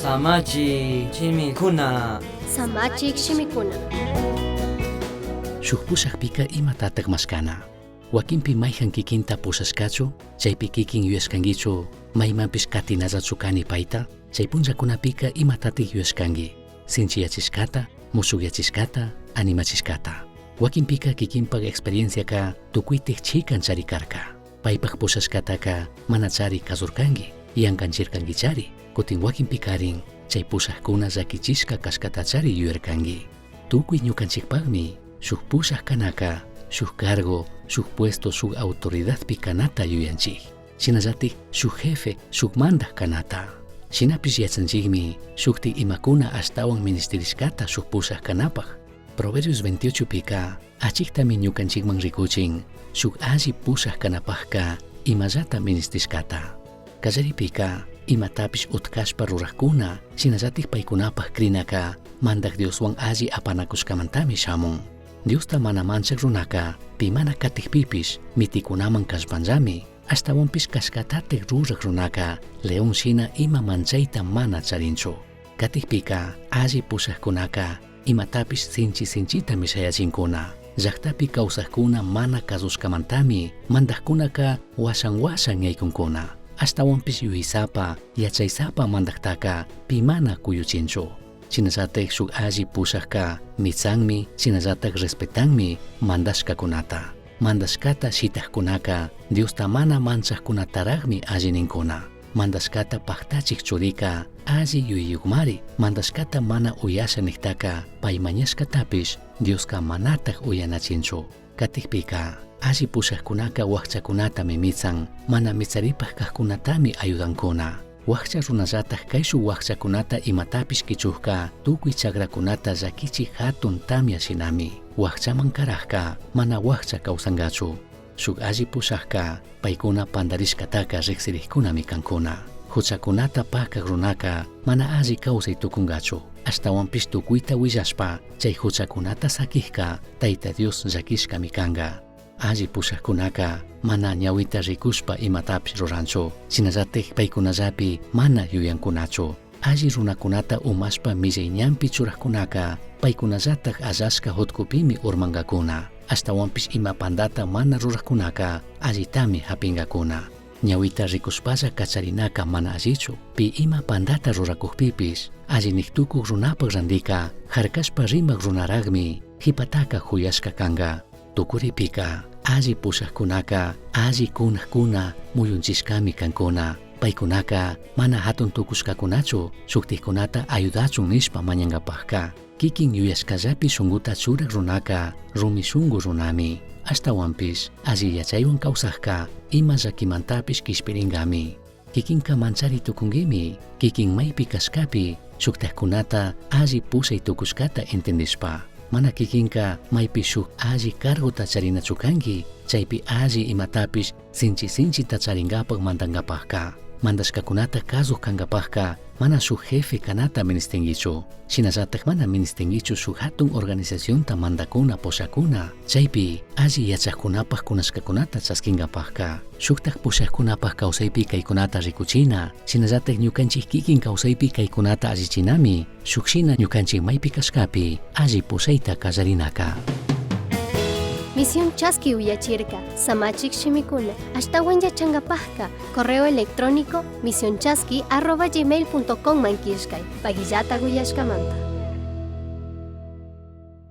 Samachik shimikuna. Samachik shimikuna. Shuk pushakpika imatatak mashkana? Wakinpi mayhan kikinta pushashkachu? Chaypi kikin yuyashkankichu? Maymanpish katinallachu kani payta? Chay punllakunapika imatatik yuyashkanki? Sinchiyachishkata, mushukyachishkata, animachishkata. Wakinpika kikinpak experienciaka tukuytik chikan charikarka. Paypak pushashkataka mana chari kazurkanki, yankanchirkankichari. Kutin wakinpikarin chay pushakuna llakichishka kashkatachari yuyarkanki. Tukuy ñukanchikpakmi shuk pushak kanaka, shuk cargo, shuk puesto, shuk autoridadpi kanata yuyanchik. Shinallatik shuk jefe, shuk mandak kanata. Shinapish yachanchikmi shuktik imakuna ashtawan ministirishkata shuk pushak kanapak. Proverbios 28 pika achiktami ñukanchikman rikuchin shuk alli pushak kanapakka imallata ministishkata. Kallaripika imatapish utkashpa rurakkuna shinallatik paykunapak krinaka mandak Dioswan alli apanakushkamantami shamun. Diosta mana manchak runaka pi mana katikpipish mitikunaman kallpanllami ashtawanpish kashkatatik rurak runaka león shina ima manchayta mana charinchu. Katikpika alli pushakkunaka imatapish sinchi sinchitami shayachinkuna. Llaktapi kawsakkuna mana kasushkamantami mandakkunaka washan washan yaykunkuna. Ashtawanpish yuyaysapa yachaysapa mandaktaka pi mana kuyuchinchu. Shinallatak shuk alli pushakka mitsanmi shinallatak respetanmi mandashkakunata. Mandashkata shitakkunaka Diosta mana manchakkunataraqmi alli ninkuna. Mandashkata paktachik churika alli yuyayukmari. Mandashkata mana uyasha niktaka pay mañashkatapish Dioska manatak uyanachinchu. Katikpika alli pushakkunaka wakchakunatami mitsan, mana mitsaripak kajkunatami ayudankuna. Wakcha runallatak kayshuk wakchakunata imatapish kichukka tukuy chakrakunata llakichik hatun tamya shinami. Wakchaman karakka mana wakcha kawsankachu. Shuk alli pushakka paykuna pandarishkataka riksirikkunami kankuna. Huchakunata pakak runaka mana alli kawsay tukunkachu. Ashtawanpish tukuyta willashpa chay huchakunata sakikka Tayta Dios llakishkami kanka. Alli pushakkunaka mana ñawita rikushpa imatapish ruranchu. Shinallatik paykunallapi mana yuyankunachu. Alli runakunata umashpa millay ñanpi churakkunaka paykunallatak allashka hutkupimi urmankakuna. Ashtawanpish ima pandata mana rurakkunaka allitami hapinkakuna. Ñawita rikushpalla kacharinaka mana allichu. Pi ima pandata rurakukpipish alli niktukuk runapak randika harkashpa rimak runaraqmi hipataka huyashka kanka. Tukuripika alli pushakkunaka alli kunakuna muyunchishkami kankuna. Paykunaka mana hatun tukushkakunachu shuktikkunata ayudachun nishpa mañankapakka. Kikin yuyashkallapi shunkuta churak runaka rumi shunku runami. Ashtawanpish alli yachaywan kawsakka ima llakimantapish kishpirinkami. Kikinka manchari tukunkimi, kikin maypi kashkapi shuktakkunata alli pushay tukushkata entendishpa. Mana kikinka maypi shuk alli cargota charinachu kanki, chaypi alli imatapish sinchi sinchita charinkapak mandankapakka. Mandashkakunata kazuk kankapakka mana shuk jefe kanata ministinkichu. Shinallatak mana ministinkichu shuk hatun organizacionta mandakuna pushakuna, chaypi alli yachakkunapak kunashkakunata chaskinkapakka. Shuktak pushakkunapak kawsaypi kaykunata rikuchina, shinallatak ñukanchik kikin kawsaypi kaykunata allichinami, shuk shina ñukanchik maypi kashkapi alli pushayta kallarinaka. Misión Chaski uyachirka, Samachik shimikuna, ashtawan yachankapakka, correo electrónico misionchaski@gmail.com man killkay, pakillata uyashkamanta.